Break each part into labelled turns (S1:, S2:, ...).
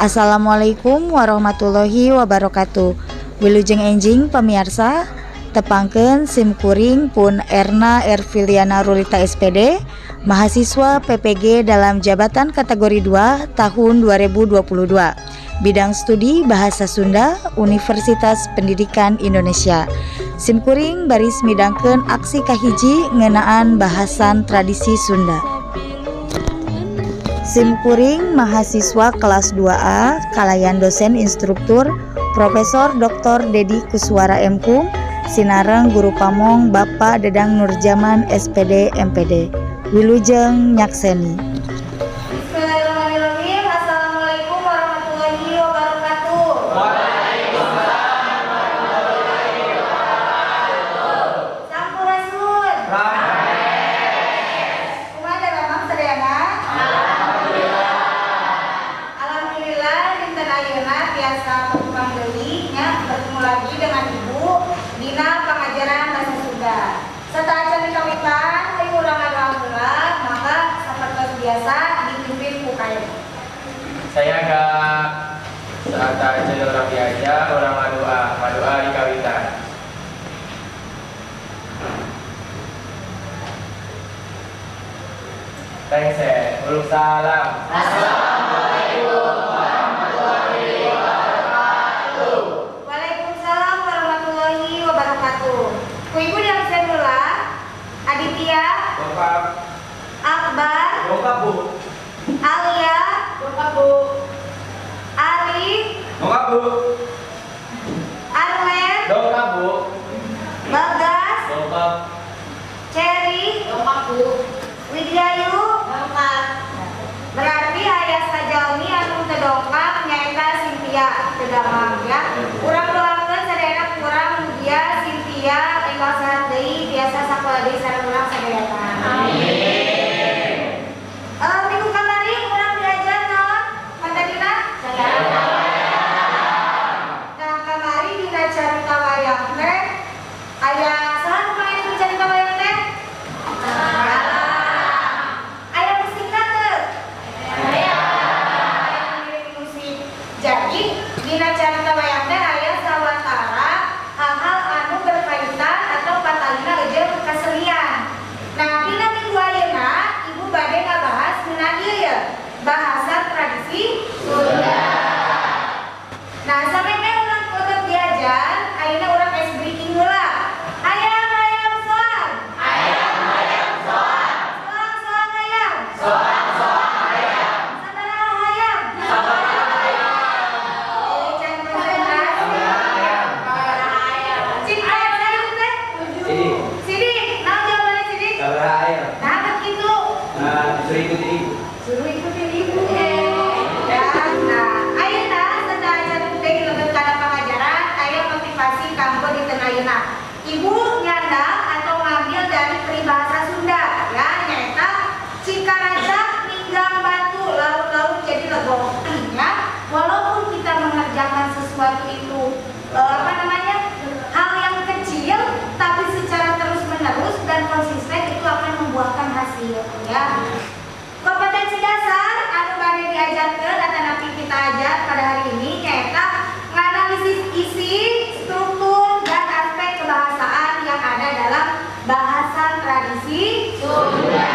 S1: Assalamualaikum warahmatullahi wabarakatuh. Wilujeng enjing, pamiarsa, tepangkeun sim kuring pun Erna Erviliana Rulita SPD, mahasiswa PPG dalam jabatan kategori 2 tahun 2022, bidang studi Bahasa Sunda, Universitas Pendidikan Indonesia. Sim kuring baris midangkeun aksi kahiji ngeunaan bahasan tradisi Sunda. Sim kuring mahasiswa kelas 2A kalayan dosen instruktur Profesor Dr. Dedi Kuswara M.Hum sinareng guru pamong Bapak Dedang Nurjaman SPD MPD. Wilujeng nyakseni. Bismillahirrahmanirrahim. Assalamualaikum warahmatullahi wabarakatuh.
S2: Waalaikumsalam warahmatullahi wabarakatuh.
S1: Sampurasun. Kumaha daramang sadayana?
S2: Alhamdulillah.
S1: Alhamdulillah, dinten ayeuna tiasa tepang deui nya, bertemu lagi dengan Ibu dina pengajaran bahasa Sunda. Sateuacan dikawitan, hayu urang ngadoa heula, maka sapertos biasa dipimpin ku kayak.
S2: Saya agak saat aja rapi aja urang ngadoa, ngadoa di kawitan. Tengse, uluk salam. Assalamualaikum warahmatullahi wabarakatuh.
S1: Waalaikumsalam warahmatullahi wabarakatuh. Ku Ibu diabsen heula, Aditya,
S2: Bokap.
S1: Akbar,
S2: Bokap, Bu.
S1: Alia,
S2: Bokap, Bu.
S1: Ali,
S2: Bokap, Bu.
S1: Arlen,
S2: Bokap, Bu.
S1: Bagas,
S2: Bokap.
S1: Cherry,
S3: Lengkap, Bu.
S1: Widyayu.
S3: Lengkap.
S1: Berarti aya sajalmi anu teu dongkap, nyaeta Cynthia teu damang ya. Urang doakeun sadayana kurang mugia Cynthia enggal sehat deui, tiasa sakola deui sareng urang sadayana.
S2: Amin.
S1: Minggu kamari urang diajar naon? Matadina? Nah, kamari dina carita wayang teh aya saha nu main carita wayang teh? Aya musikna teu? Aya ngiring musik. Jadi dina carita wayang teh aya sawatara hal-hal anu berkaitan atau patalina jeung kesenian. Nah, dina minggu ayeuna Ibu bade ngabahas ngeunaan ieu ya, bahasa tradisi Sunda. Nah, sampai urang udah diajar, ayeuna urang ice breaking heula. Hayam hayam soang.
S2: Ayam ayam soang.
S1: Soang soang hayam.
S2: Soang soang ayam.
S1: Sabaraha hayam?
S2: Sabaraha ayam.
S1: Eh, can konsentrasi.
S2: Ayam.
S1: Cik, ayam saya teh.
S2: Sidik.
S1: Sidik, naon jawabannya Sidik?
S2: Sabaraha ayam.
S1: Nah, begitu.
S2: Nah, disuruh ikutin ibu.
S1: Suruh ikutin ibu. Ya, nah, ayeuna sateuacan deui lebet kana pangajaran, aya motivasi kanggo dinten ayeuna. Ibu nyandak atau ngambil dari peribahasa Sunda, ya, nyaeta cikaracak ninggang batu, laut-laut jadi legok. Artinya, walaupun kita mengerjakan sesuatu itu apa namanya, hal yang kecil, tapi secara terus-menerus dan konsisten itu akan membuahkan hasil, ya. Kompetensi dasar anu bade diajarkeun atanapi kita ajar pada hari ini nyaeta nganalisis isi, struktur, dan aspek kebahasaan yang ada dalam bahasa tradisi
S2: Sunda.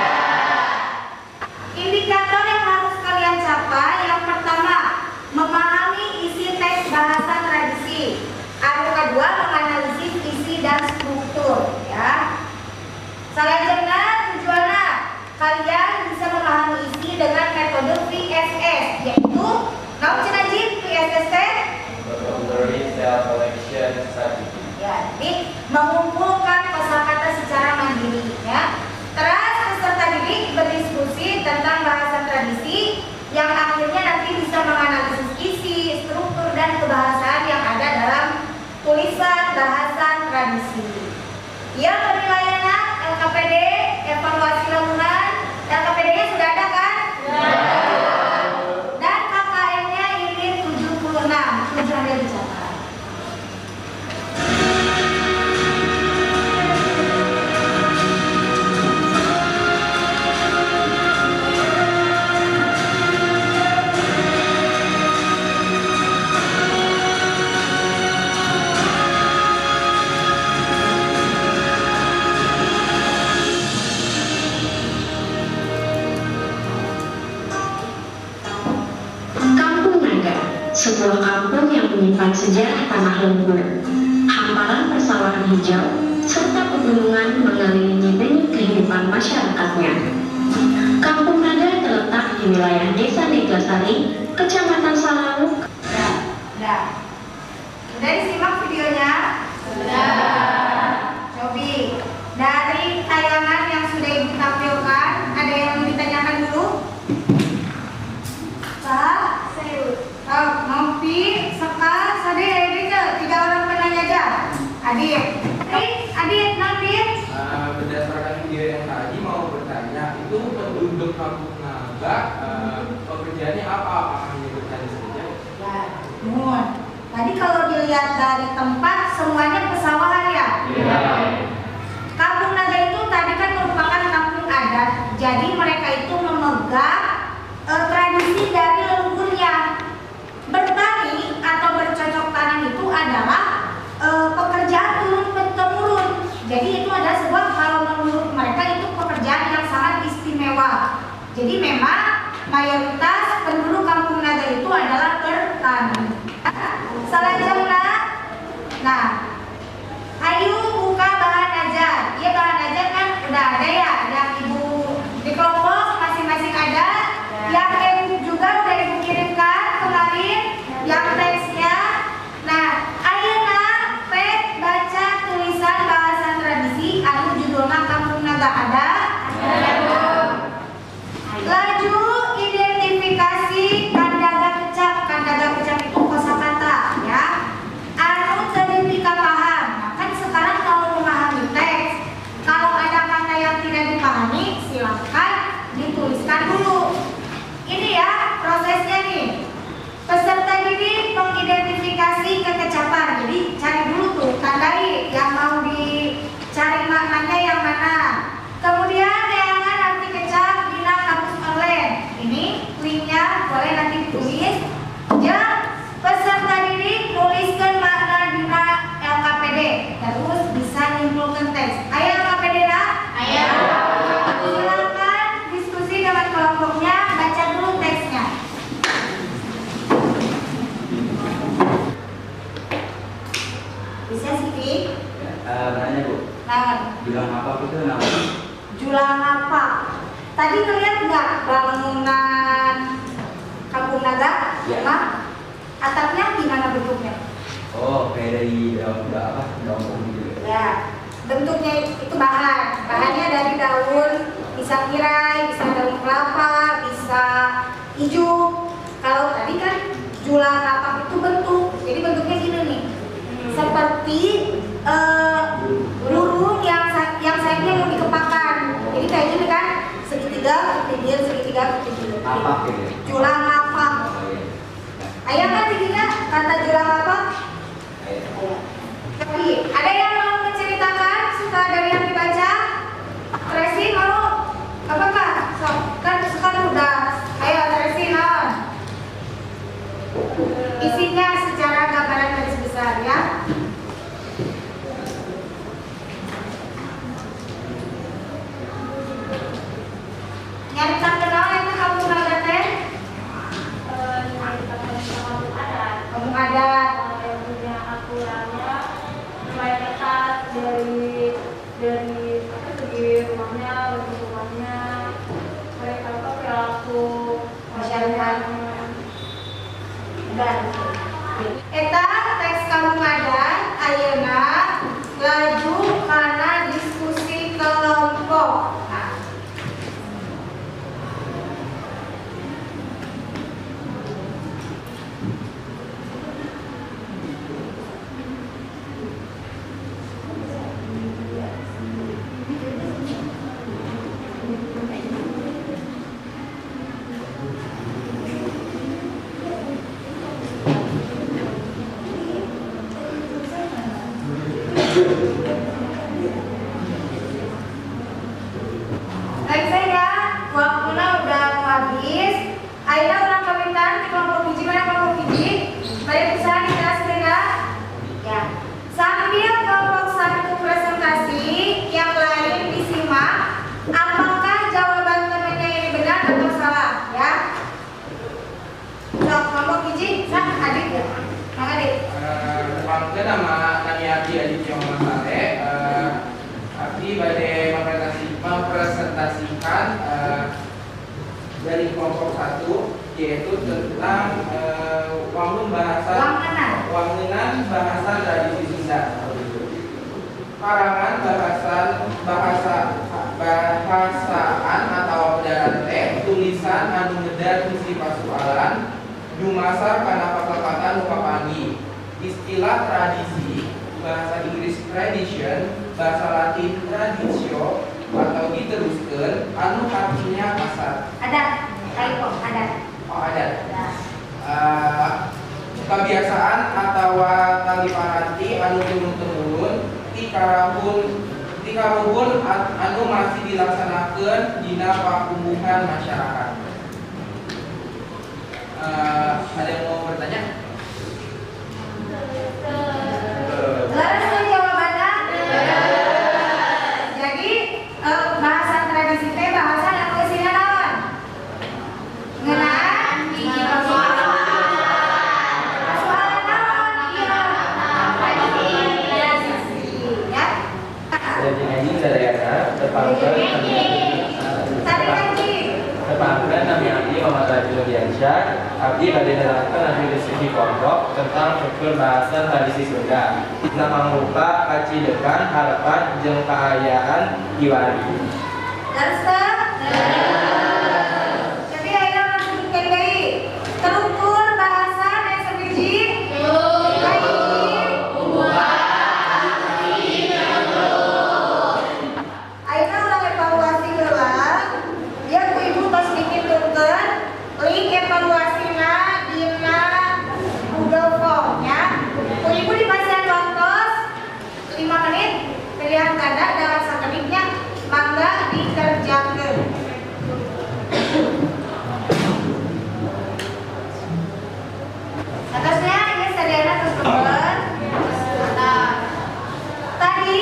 S1: Indikator yang harus kalian capai yang pertama, memahami isi teks bahasa tradisi. Anu kedua, menganalisis isi dan struktur, ya. Salajengna tujuanna kalian bisa memahami isi dengan metode VSS, yaitu
S3: sebuah kampung yang menyimpan sejarah tanah leluhur, hamparan persawahan hijau, serta pegunungan mengelilingi denyut kehidupan masyarakatnya. Kampung Naga terletak di wilayah Desa Neglasari, Kecamatan Salawu.
S1: Udah. Udah disimak videonya? Sudah. Cobi, dari tayangan yang sudah Ibu tampilkan, ada yang mau ditanyakan dulu? Pak, oh, Novi, Sekar, Sade, Adit, 3 orang penanya aja. Adit, Adit, Nadit.
S2: Berdasarkan video yang tadi mau bertanya, itu penduduk Kampung Naga pekerjaannya apa? Apakah hanya bertani saja?
S1: Ya, mohon. Tadi kalau dilihat dari tempat semuanya pesawahan ya?
S2: Iya.
S1: Kampung Naga itu tadi kan merupakan kampung adat, jadi mereka itu memegang tradisi dari leluhurnya. Bertani atau bercocok tanam itu adalah pekerjaan turun-temurun. Jadi itu adalah sebuah, kalau menurut mereka itu pekerjaan yang sangat istimewa. Jadi memang mayoritas penduduk Kampung Naga itu adalah bertani. Selanjutnya, nah, ayo buka bahan ajar. Iya, bahan ajar kan udah ada ya, yang ibu di kelompok masing-masing ada. Yang e-book juga udah ibu kirimkan kemarin, yang teksnya. Nah, ayo nak, pet baca tulisan bahasa tradisi anu judulnya Kampung Naga ada. Laju identifikasi kandaga kecap. Kandaga kecap itu kosakata ya. Anu teu paham. Nah, kan sekarang kalau memahami teks, kalau ada kata yang tidak dipahami, silakan dituliskan dulu. Ini ya prosesnya nih. Peserta didik mengidentifikasi kekecapan. Jadi cari dulu tuh, tandai yang mau dicari maknanya yang mana. Kemudian neangan arti kecap dina kampus online. Ini linknya boleh nanti ditulis. Ya, peserta didik nuliskan makna dina LKPD. Terus bisa nyimpulkan teks. Ayo LKPD nak? Ayo. Silakan diskusi dengan kelompoknya, baca dulu teksnya. Bisa sih,
S4: Nanya Bu.
S1: Nah,
S4: Julang apa itu namanya?
S1: Julang apa? Tadi ngeliat nggak bangunan Kampung Naga?
S4: Ya.
S1: Nah, atapnya gimana bentuknya?
S4: Oh, kayak dari daun apa? Daun pohon gitu.
S1: Ya, bentuknya itu bahan. Bahannya dari daun, bisa kirai, bisa daun kelapa, bisa hijau. Kalau tadi kan julang apa itu bentuk, jadi bentuknya gini nih, seperti burung yang sayapnya mau dikepakan. Jadi kayak gini kan, segitiga ke pinggir, segitiga ke pinggir.
S4: Apa gitu?
S1: Julang ngapak. Ayah kan tingginya kata julang ngapak? Tapi ada yang mau menceritakan suka dari yang dibaca? Tracy mau? Apa kak? So, kan sekarang udah. Ayo Tracy non. Isinya secara gambaran garis besar ya. Nyarita kenal itu kampung Naga teh?
S5: Nyarita tentang kampung adat.
S1: Kampung adat.
S5: Yang punya aturannya lumayan ketat dari apa segi rumahnya, bentuk rumahnya, mereka apa perilaku
S1: masyarakat. Dan eta teks kampung adat ayeuna laju kana diskusi kelompok. Nah, baik saya, waktunya udah mau habis. Ayo orang permintaan di kelompok biji, mana kelompok biji? Banyak usaha di kelas mereka. Ya. Sambil kelompok satu presentasi, yang lain disimak. Apakah jawaban temannya ini benar atau salah? Ya. So, kelompok biji. hiji, sah adik ya. Mang adik.
S2: Tepangkeun nama Nami Abdi Aditya Muhammad Saleh. Abdi bade mempresentasikan dari kelompok 1 yaitu tentang wangun bahasa wangenan bahasa tradisi Sunda. Karangan bahasaan atau pedaran teh tulisan anu ngedar isi pasualan dumasar kana pasapatan nu papanggih. Istilah tradisi, bahasa Inggris tradition, bahasa Latin traditio atau diteruskeun anu artinya pasar.
S1: Adat, kaipo adat.
S2: Oh, adat. Kebiasaan atawa tali paranti anu turun-temurun ti karuhun anu masih dilaksanakeun dina pakumbuhan masyarakat. Ada yang mau bertanya?
S1: Leres tuh jawabannya. Jadi bahasa tradisi teh bahasa anu eusina naon? Ngeunaan persoalan naon? Iya. Tradisi ya.
S6: Tepangkeun nami abdi Muhammad Rajul Diansyah. Abdi bade nerangkeun hasil diskusi kelompok tentang struktur bahasa tradisi Sunda. Nama mangrupa kacidekan, harapan, jeung kaayaan kiwari.
S1: Leres teu? Jadi ayeuna langsung deui. Terukur bahasa nu sabiji? Kahiji. Ayeuna urang evaluasi heula. Ya ku ibu tos dikitunkeun link evaluasina dina Google Form ya. Ku ibu dipasihan waktos 5 menit pilihan ganda dalam sakedipnya mangga dikerjakeun. Atasnya ini sadayana tos bener. Tadi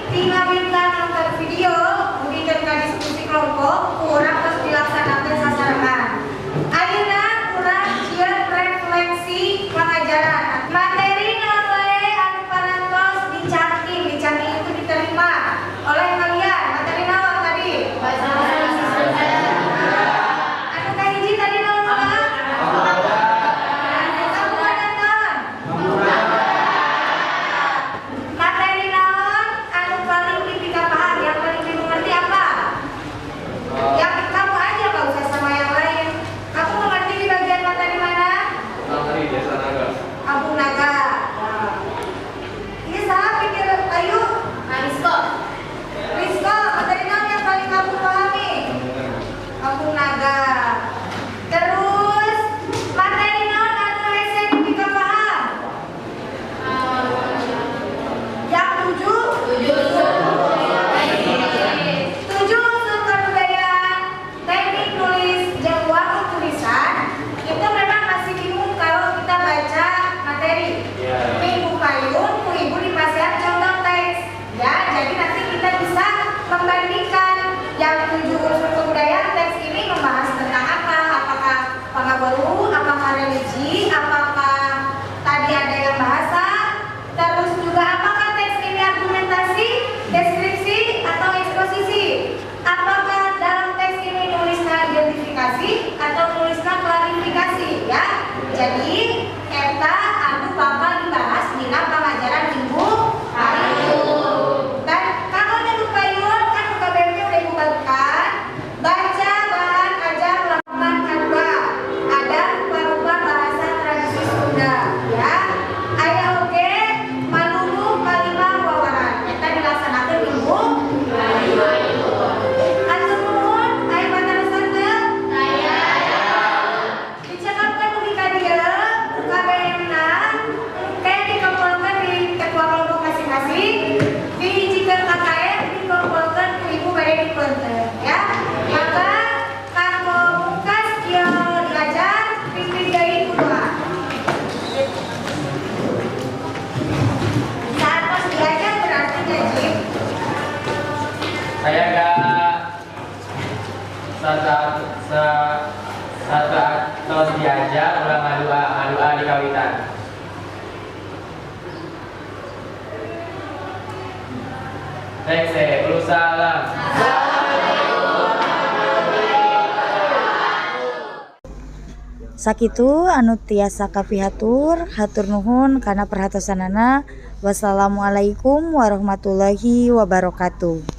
S1: tinggal minta nonton video, mungkin ka diskusi kelompok kurang tos dilaksanakeun sasarengan. Ayeuna kurang jieun refleksi pengajaran. Materi naon wae anu parantos dicangking, dicangking itu diterima oleh kalian. Materi naon tadi? Anu kahiji tadi naon Pak? Kamu ada naon? Materi naon anu paling dipikapaham, yang paling dimengerti apa? Yang kamu aja nggak usah sama yang lain. Kamu mengerti di bagian materi mana?
S6: Materi Desa Naga.
S1: Kampung Naga. Ini salah pikir Ayu. Rizko. Rizko, materi naon yang paling kamu pahami? Kampung Naga. Terus materi naon anu hese dipikapaham? Yang tujuh? Tujuh unsur kebudayaan, teknik nulis, jeung wangun tulisan itu memang masih bingung kalau kita baca materi. Minggu payun, ku ibu dipasihan contoh teks. Ya, jadi nanti kita bisa membandingkan yang tujuh unsur kebudayaan teks ini membahas tentang apa? Apakah pangaweruh, apakah religi, apakah tadi ada yang bahasa? Terus juga apakah teks ini argumentasi, deskripsi, atau eksposisi? Apakah dalam teks ini nulisnya identifikasi atau nulisnya klarifikasi ya? Jadi eta anu bakal dibahas dina pengajaran minggu payun. Dan kalau minggu payun kan UKBM udah ibu bagikan, baca bahan ajar 8 K2. Ada rupa-rupa bahasa tradisi Sunda ya. Aya oge malulu kalima wawaran. Eta dilaksanakeun minggu payun. Atur nuhun, aya patarosan teu? Dicekapkeun mugi ka dieu UKBM-na engke dikumpulkeun di ketua kelompok masing-masing, dihijikeun KKN, dikumpulkeun ku ibu bade dipeunteun ya. Maka kanggo mungkas ieu diajar pimpin deui ku doa. Saat pas diajar berarti ngajib.
S6: Saya enggak Tos diajar urang ngadua, ngadua di kawitan. Next, salam.
S1: Sakitu anu tiasa kapihatur, hatur nuhun kana perhatosanana. Wassalamualaikum warahmatullahi wabarakatuh.